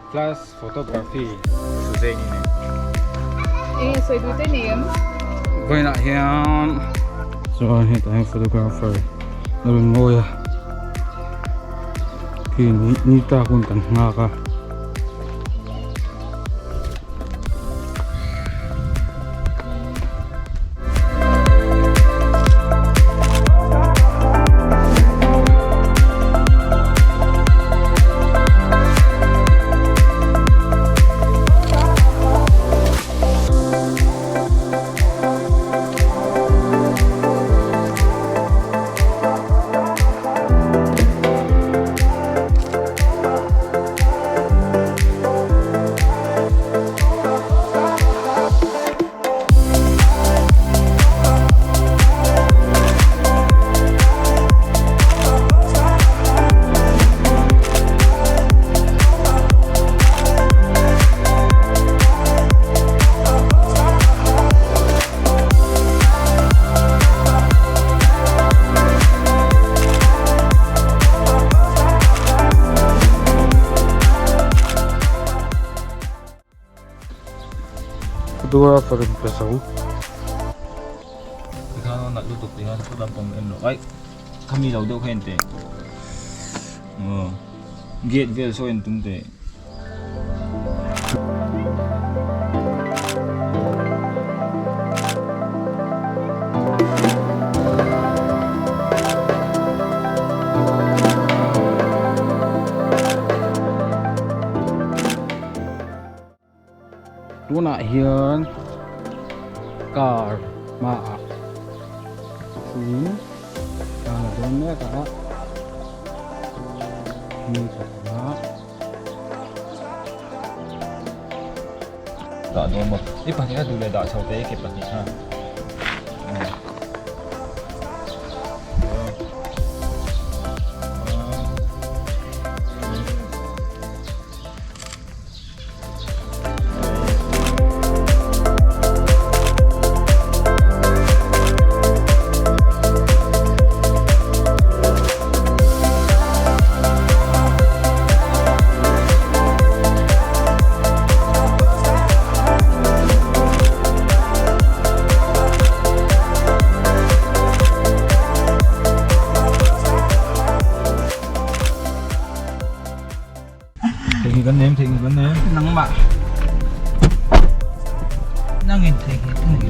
Class photography Suzanne nen. Enge sawi duh te nei em? Vawiinah hian chuan hetah hian photographer a rawn ngawi a khi ni tlak hun kan nghak a. Photographer in pe zo. Tikhan a nalh lutuk tih hian thu lampang en loh aih khami lo deuh kha en teh aw gate vel saw en tum teh. Tunah hian car hmaah thuin thla la dawn mek a mi pakhat a. Dah dawn maw i pahnih kha duh leh dah chho teh i ke pahnih kha. Theihnghilh kan nem, theihnghilh kan nem. Nangmah. Nangin theihnghilh i nei.